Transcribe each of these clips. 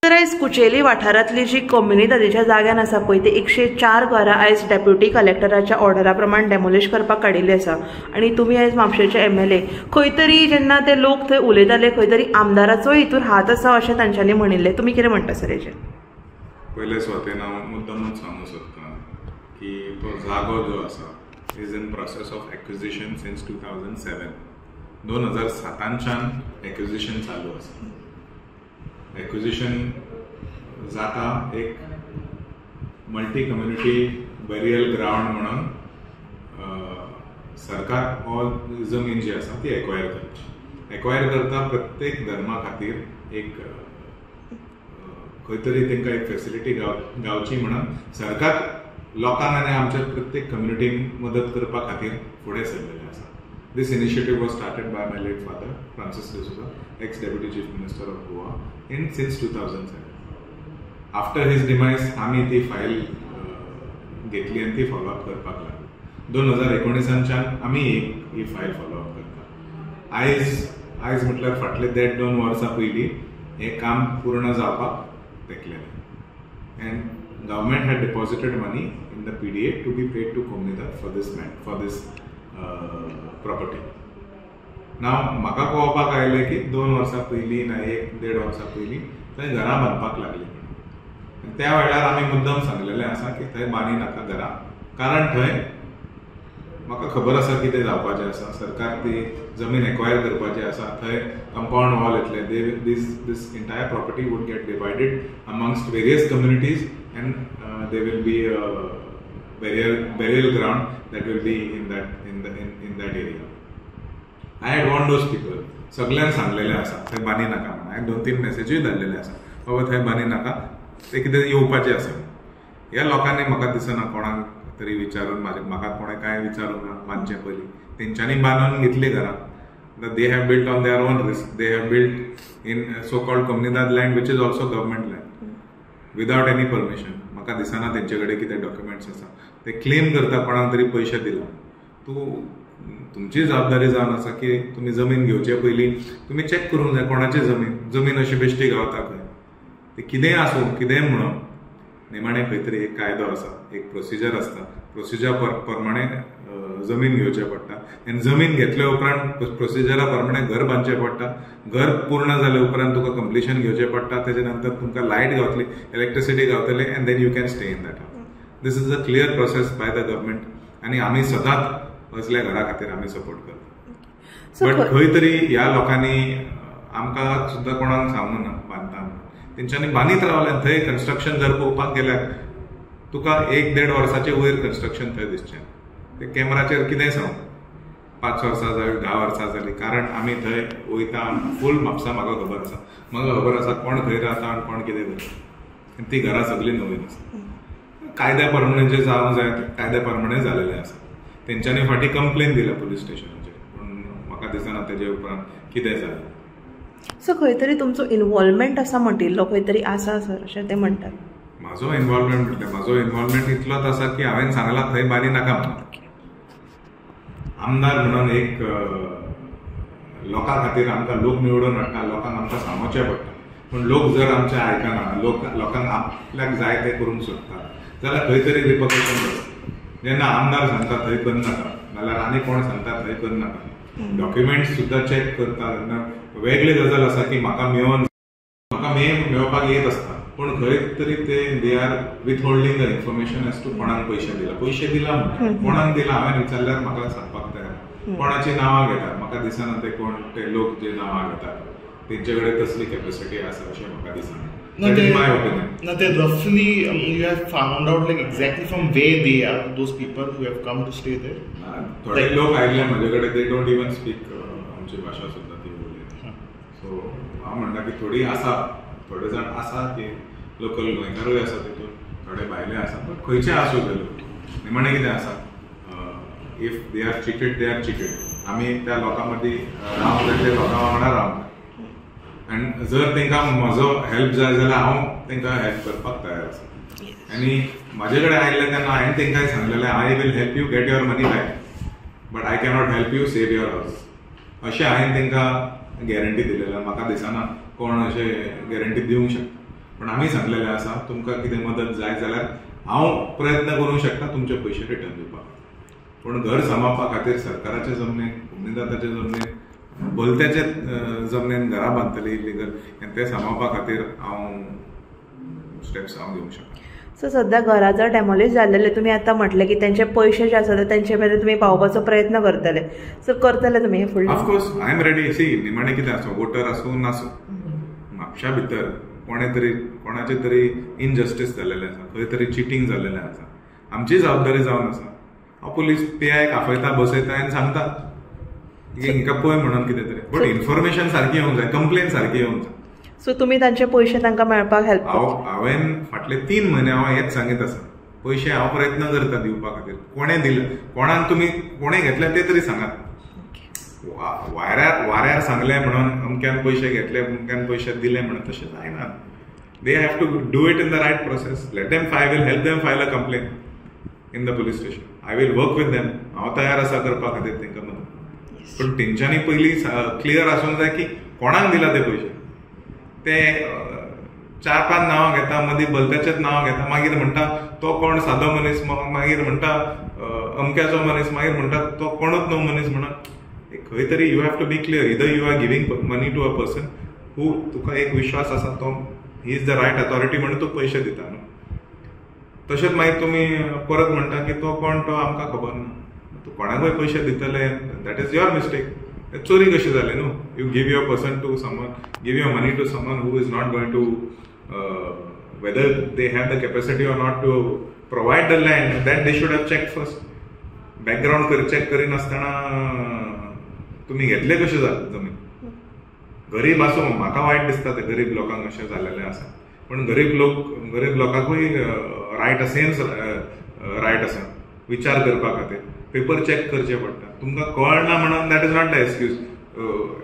तर आयज कुचेली वाठारांतली जी कोमुनिदादीच्या जाग्यान आसा पळय ते 104 घरां आयज डेप्युटी कलेक्टराच्या ऑर्डरा प्रमाण डेमोलिश करपाक काडिल्ली आसा. आनी तुमी आयज म्हापशेचे MLA खंय तरी जेन्ना ते लोक थंय उलयताले खंय तरी आमदाराचोय हितूर हात आसा अशें तांच्यांनी म्हणिल्लें. तुमी कितें म्हणटा सर हेजेर? पयले सुवातेन हांव मुद्दमूच सांगूंक सोदता की तो जागो जो आसा is in process of acquisition since 2007. 2007 acquisition चालू आसा. एक्विजिशन जाता एक मल्टी कम्युनिटी बरियल ग्रावंड म्हणून सरकार हो जमीन जी आसा ती एक्वायर करची. एक्वायर करता प्रत्येक धर्मा खातीर एक खंय तरी तांकां एक फेसिलिटी गावची म्हणून सरकार लोकांक आनी आमच्या प्रत्येक कम्युनिटीक मदत करपा खातीर फुडें सरलेलें आसा. This initiative was started by my late father, Francis D'Souza, ex-Deputy Chief Minister of Goa, in since 2007. After his demise, आमी ती फायल घेतली आनी ती फॉलोअप करपाक लागली. 2019 आमी ही फायल फॉलोअप करता. आयज म्हटल्यार फाटले 1.5-2 वर्सां पयलीं हें काम पूर्ण जावपाक तेकलेलें. And government had deposited money in the PDA to be paid to Comunidade for this man, for this property. Now म्हाका कळोवपाक आयलें की 2 वर्सां पयलीं ना 1-1.5 वर्सां पयलीं थंय घरां बांदपाक लागलीं. त्या वेळार आमी मुद्दम सांगलेलें आसा की थंय बांदी नाका घरां, कारण थंय म्हाका खबर आसा कितें जावपाचें आसा. सरकार ती जमीन एक्वायर करपाची आसा, थंय कंपावंड वॉल येतलें. This entire property would get divided amongst various communities and there will be burial ground that will be in that area. I had warned those people. सगळ्यांक सांगलेलें आसा थंय बांदी नाका म्हणून. हांवें 2-3 मॅसेजूय धाडलेले आसा, बाबा थंय बांदी नाका, ते कितें येवपाचें आसा. ह्या लोकांनी म्हाका दिसना कोणाक तरी विचारून, म्हाका कोणें कांय विचारूंक ना बांदचे पयलीं. तेंच्यांनी बांदून घेतली घरां. They have built on their own risk. They have built in so called Comunidade land, which is also government land, without any permission. म्हाका दिसना तेंचे कडेन कितें डॉक्युमेंट्स आसा. ते क्लेम करता कोणाक तरी पयशे दिला. तूं तुमची जबाबदारी जावन आसा की तुमी जमीन घेवचे पयलीं तुमी चॅक करूंक जाय कोणाची जमीन. जमीन अशी बेश्टी गावता खंय. ते कितेंय आसूं कितेंय म्हणून निमाणें खंय तरी एक कायदो आसा, एक प्रोसिजर आसता. प्रोसिजर प्रमाणे जमीन घेवचें पडटा आनी जमीन घेतल्या उपरांत प्रोसिजरा प्रमाणे घर बांदचें पडटा. घर पूर्ण जाले उपरांत तुका कंप्लिशन घेवचें पडटा. तेजे नंतर तुमकां लायट गावतली, इलेक्ट्रिसिटी गावतली, and then you can stay in that house. This is a clear process by the government आनी आमी सदांच असल्या घरा खातीर आमी सपोर्ट करता. बट खंय तरी ह्या लोकांनी आमकां सुद्दां कोणाक सांगूंक ना बांदता म्हणून. तेंच्यांनी बांदीत रावलें. थंय कन्स्ट्रक्शन जर पळोवपाक गेल्यार तुका 1-1.5 वर्साचे वयर कन्स्ट्रक्शन थंय दिसचें. ते कॅमेराचेर कितेंय सांगू, 5 वर्सां जाली, 10 वर्सां जाली, कारण आमी थंय वयता. फूल म्हापसा म्हाका खबर आसा. म्हाका खबर आसा कोण खंय रावता आनी कोण कितें करता. आनी ती घरां सगळीं नवीन आसा. कायद्या प्रमाणे जें जावंक जाय तें कायद्या प्रमाणे जालेलें आसा. तेंच्यांनी फाटीं कंप्लेन दिल्या पुलीस स्टेशनाचेर, पूण म्हाका दिसना तेजे उपरांत कितें जालें. सो खंय तरी तुमचो इनवॉल्वमेंट आसा म्हटिल्लो खंय तरी आसा सर अशें ते म्हणटात. म्हाजो इनवॉल्वमेंट म्हटल्यार म्हाजो इनवॉल्वमेंट इतलोच आसा की हांवें सांगलां थंय बांदी नाका म्हणून. आमदार म्हणून एक लोकां खातीर आमकां लोक निवडून हाडटा, लोकांक आमकां सांगोवचें पडटा. पूण लोक जर आमचें आयकना, लोकांक आपल्याक जाय तें करूंक सोदता जाल्यार खंय तरी रिपकशन जाता. जेन्ना आमदार सांगता थंय करनाका, नाल्यार आनी कोण सांगता थंय करनाका, डॉक्युमेंट्स सुद्दां चॅक करता तेन्ना वेगळी गजाल आसा की म्हाका मेळपाक येत आसता, पूण खंय तरी ते they are withholding the information as to कोणाक पयशे दिला. पयशे दिला म्हणटा, कोणाक दिला हांवें विचारल्यार म्हाका सांगपाक तयार. कोणाची नांवां घेतात म्हाका दिसना ते कोण ते लोक जे नांवां घेतात तेंचे कडेन तसली कॅपेसिटी आसा अशें म्हाका दिसना. That is my opinion. Now, they roughly you have found out like exactly from where they are, those people who have come to stay there. थोडे लोक आयिल्ले म्हजे कडेन, they don't even speak आमची भाशा सुद्दां ती उलयना. सो हांव म्हणटा की थोडी आसा, थोडे जाण आसा की लोकल गोंयकारूय आसा तितून, थोडे भायले आसा, बट खंयचे आसूं ते लोक निमाणें कितें आसा, if they are cheated they are cheated. आमी त्या लोकां मदीं रावंक जाय, त्या लोकां वांगडा रावंक जाय. आनी जर तांकां म्हजो हेल्प जाय जाल्यार हांव तांकां हेल्प करपाक तयार आसा. आनी म्हाजे कडेन आयिल्लें तेन्ना हांवें तांकां सांगलेलें, I will help you get your money back, but I cannot help you save your house. अशें हांवें तांकां गॅरंटी दिलेलें. म्हाका दिसना कोण अशें गॅरंटी दिवंक शकता. पण आमी सांगलेलें आसा तुमकां कितें मदत जाय जाल्यार हांव प्रयत्न करूंक शकता तुमचे पयशे रिटर्न दिवपाक. पूण घर सांबाळपा खातीर सरकाराच्या जमनीन, कोमुनिदादाच्या जमनीन, भलत्याच्या जमनीन घरां बांदतले इलिगल, आनी ते सांबाळपा खातीर हांव स्टेप्स हांव घेवंक शकता. सो सद्या घरां जर डेमोलिश जाल्लेले तुमी आतां म्हटलें की तेंचे पयशे जे आसा ते तेंचे मेरेन तुमी पावोवपाचो प्रयत्न करतले, सो करतले तुमी हे फुडले? Of course I am ready. See निमाणें कितें आसूं, वोटर आसूं नासूं, म्हापशा भितर कोणे तरी कोणाचें तरी इनजस्टीस जाल्लेलें आसा, खंय तरी चिटींग जाल्लेलें आसा, आमची जबाबदारी जावन आसा. हांव पुलीस पी आयक आपयता, बसयता आनी सांगता की हिंका पळय म्हणून कितें तरी, बट इन्फॉर्मेशन सारकी येवंक जाय, कंप्लेन सारकी येवंक जाय. सो तुमी तांचे पयशे तांकां मेळपाक हेल्प? हांव हांवें फाटले 3 म्हयने हांव हेच सांगीत आसा, पयशे हांव प्रयत्न करता दिवपा खातीर. कोणें दिले, कोणाक तुमी कोणें घेतले ते तरी सांगात. वाऱ्यार वाऱ्यार सांगलें म्हणून अमक्यान पयशे घेतले, अमक्यान पयशे दिले म्हणून तशें जायना. They have to do it in the right process. Let them file, will help them file a complaint in the police station. I will work with them. हांव तयार आसा करपा खातीर तांकां मदत. पूण तेंच्यांनी पयलीं क्लियर आसूंक जाय की कोणाक दिला ते पयशे. ते 4-5 नांवां घेता, मदीं भलत्याचेच नांवां घेता, मागीर म्हणटा तो कोण सादो मनीस, मागीर म्हणटा अमक्याचो मनीस, मागीर म्हणटा तो कोणूच न्हू मनीस म्हणून. खंय तरी you have to be clear. Either you are giving money to a person who तुका एक विश्वास आसा तो he is the right authority म्हणून तूं पयशे दिता न्हू. तशेंच मागीर तुमी परत म्हणटा की तो कोण तो आमकां खबर ना, तूं कोणाकूय पयशे दितले, that is your mistake. चोरी कशी जाली न्हू. You give your person to someone, give your money to someone who is not going to, whether they have the capacity or not to provide the land, that they should have check first. Background check करिनासतना तुमी घेतले कशें जमीन. गरीब आसूं, म्हाका वायट दिसता ते गरीब लोकांक अशें जाल्लेलें आसा, पूण गरीब लोक, गरीब लोकांकूय रायट, सेम रायट आसा विचार करपा खातीर. पेपर चॅक करचे पडटा. तुमकां कळना म्हणून that is not the excuse.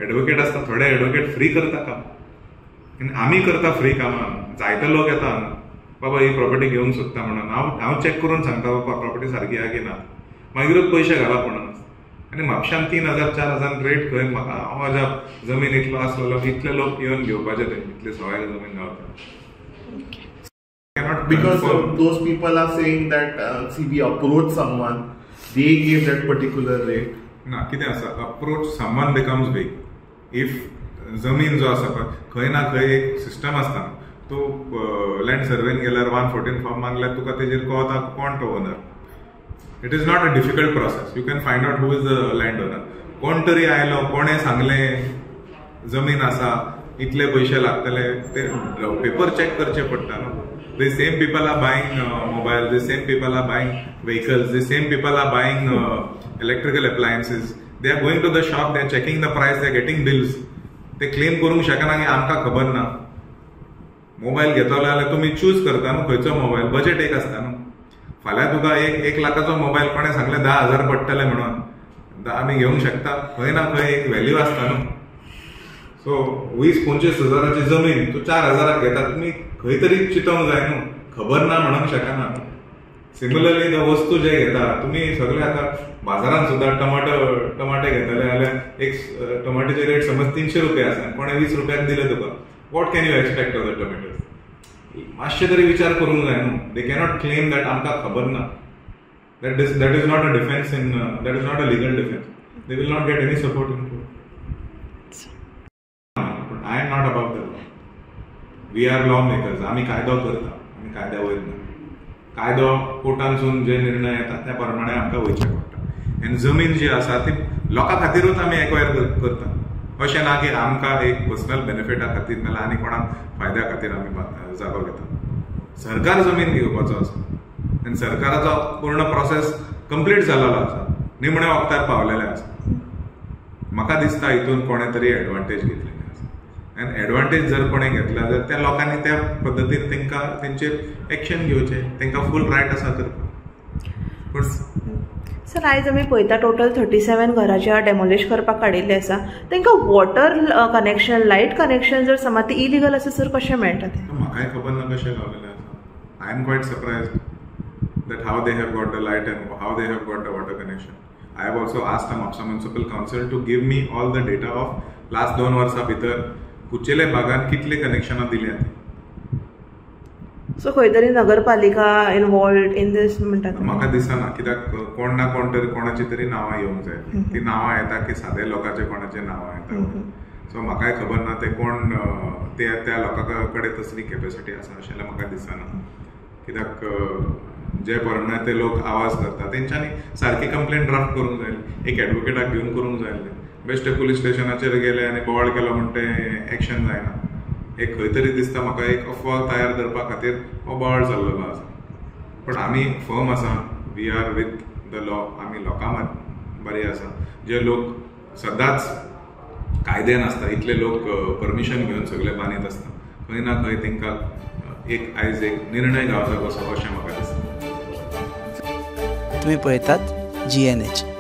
Advocate आसता, थोडे एडवोकेट फ्री करता काम, आनी आमी करता फ्री कामां. जायते लोक येता हांगा, बाबा ही प्रॉपर्टी घेवंक सोदता म्हणून. हांव हांव चॅक करून सांगता बाबा प्रॉपर्टी सारकी आहा की ना, मागीरूच पयशे घालप म्हणून. आनी म्हापशान 3000 4000 रेट खंय म्हाका हांव अजाप. जमीन इतलो आसलेलो, इतले लोक येवन घेवपाचे ते, इतले सवाय जमीन गावता. Because those people are saying that see, we approach someone, they gave that particular rate. ना, कितें आसा, approach someone becomes big. If जमीन जो आसा पळय, खंय ना खंय एक सिस्टम आसता. तूं लँड सर्वेन गेल्यार 114 फॉर्म मागल्यार तुका तेजेर कळता कोण तो owner. It is not a difficult process. You can find out who is the land owner. कोण तरी आयलो, कोणें सांगलें जमीन आसा, इतले पयशे लागतले, ते पेपर चॅक करचे पडटा न्हू. The same people are buying mobile, the same people are buying vehicles, the same people are buying electrical appliances. They are going to the shop, they are checking the price, they are getting bills. ते claim करूंक शकना की आमकां खबर ना. Mobile घेतलो जाल्यार तुमी चूज करता न्हू खंयचो मोबायल, बजेट एक आसता न्हू. फाल्यां तुका एक लाखाचो मोबायल कोणें सांगलें 10,000 पडटले म्हणून, आमी घेवंक शकता. खंय ना खंय एक व्हॅल्यू आसता न्हू. सो 20-25 हजाराची जमीन तूं 4,000 घेता, तुमी खंय तरी चिंतोंक जाय न्हू, खबर ना म्हणूंक शकना. सिमिलरली the वस्तू जे घेता तुमी सगळे, आतां बाजारान सुद्दां टमाटे घेतले जाल्यार एक टमाट्याचे रेट समज 300 रुपया आसा, कोणें 20 रुपयाक दिले तुका, what can you expect of the tomatoes? मातशें तरी विचार करूंक जाय न्हू. They cannot claim that आमकां खबर ना. That is not a defence in, that is not a legal defence. They will not get any support in court. I am not above the law. We are law makers. आमी कायदो करता, आमी कायद्या वयर ना. कायदो कोर्टांतसून जे निर्णय येता त्या प्रमाणे आमकां वयचें पडटा. आनी जमीन जी आसा ती लोकां खातीरूच आमी एक्वायर करता. अशें ना की आमकां एक पर्सनल बेनिफिटा खातीर नाल्यार आनी कोणाक फायद्या खातीर आमी जागो घेता. सरकार जमीन घेवपाचो आसा आनी सरकाराचो पूर्ण प्रोसेस कंप्लीट जाल्लो आसा, निमण्या वखदार पावलेलें आसा. म्हाका दिसता हितून कोणें तरी एडवांटेज घेतलेली आसा. आनी एडवांटेज जर कोणें घेतला जाल्यार त्या लोकांनी त्या पद्दतीन तांकां तेंचेर एक्शन घेवचें, तांकां फूल रायट आसा करपाक. पूण सर आयज आमी पळयता टोटल 37 घरां जी डेमोलिश करपाक काडिल्ली आसा, तांकां वॉटर कनेक्शन, लायट कनेक्शन जर समज ती इलिगल आसा सर, कशें मेळटा तें? म्हाकाय खबर ना कशें गावलेलें आसा. I am quite surprised that how they have got the light and how they have got the water connection. I have also asked the Mapsa Municipal Council to give me all the data of last 2 वर्सां भितर कुचेले भागान कितले कनेक्शनां दिल्या ती. So खंय तरी नगरपालिका इनवॉल्वड in दीस म्हणटा? म्हाका दिसना, कित्याक कोण ना कोण तरी कोणाची तरी नांवां येवंक जाय. ती नांवां येता की सादे लोकांचे कोणाचे नांवां येता. सो म्हाकाय खबर ना ते कोण, ते त्या लोकां कडेन तसली कॅपेसिटी आसा अशें म्हाका दिसना. कित्याक जे प्रमाणे ते लोक आवाज करता तेंच्यांनी सारकी कंप्लेन ड्राफ्ट करूंक जाय, एक एडवोकेटाक घेवन करूंक जाय. बेश्टे पुलीस स्टेशनाचेर गेले आनी बोवाळ केलो म्हण तें एक्शन जायना. एक खंय तरी दिसता म्हाका एक अफवा तयार करपा खातीर हो बोवाळ चल्लेलो आसा. पण आमी फर्म आसा, we are with the law. आमी लोकां बरे आसा, जे लोक सदांच कायद्यान आसता इतले लोक परमिशन घेवन सगळे बांदीत आसता. खंय ना खंय तांकां एक आयज एक निर्णय गावचो कसो अशें म्हाका दिसता. तुमी पळयतात GNH.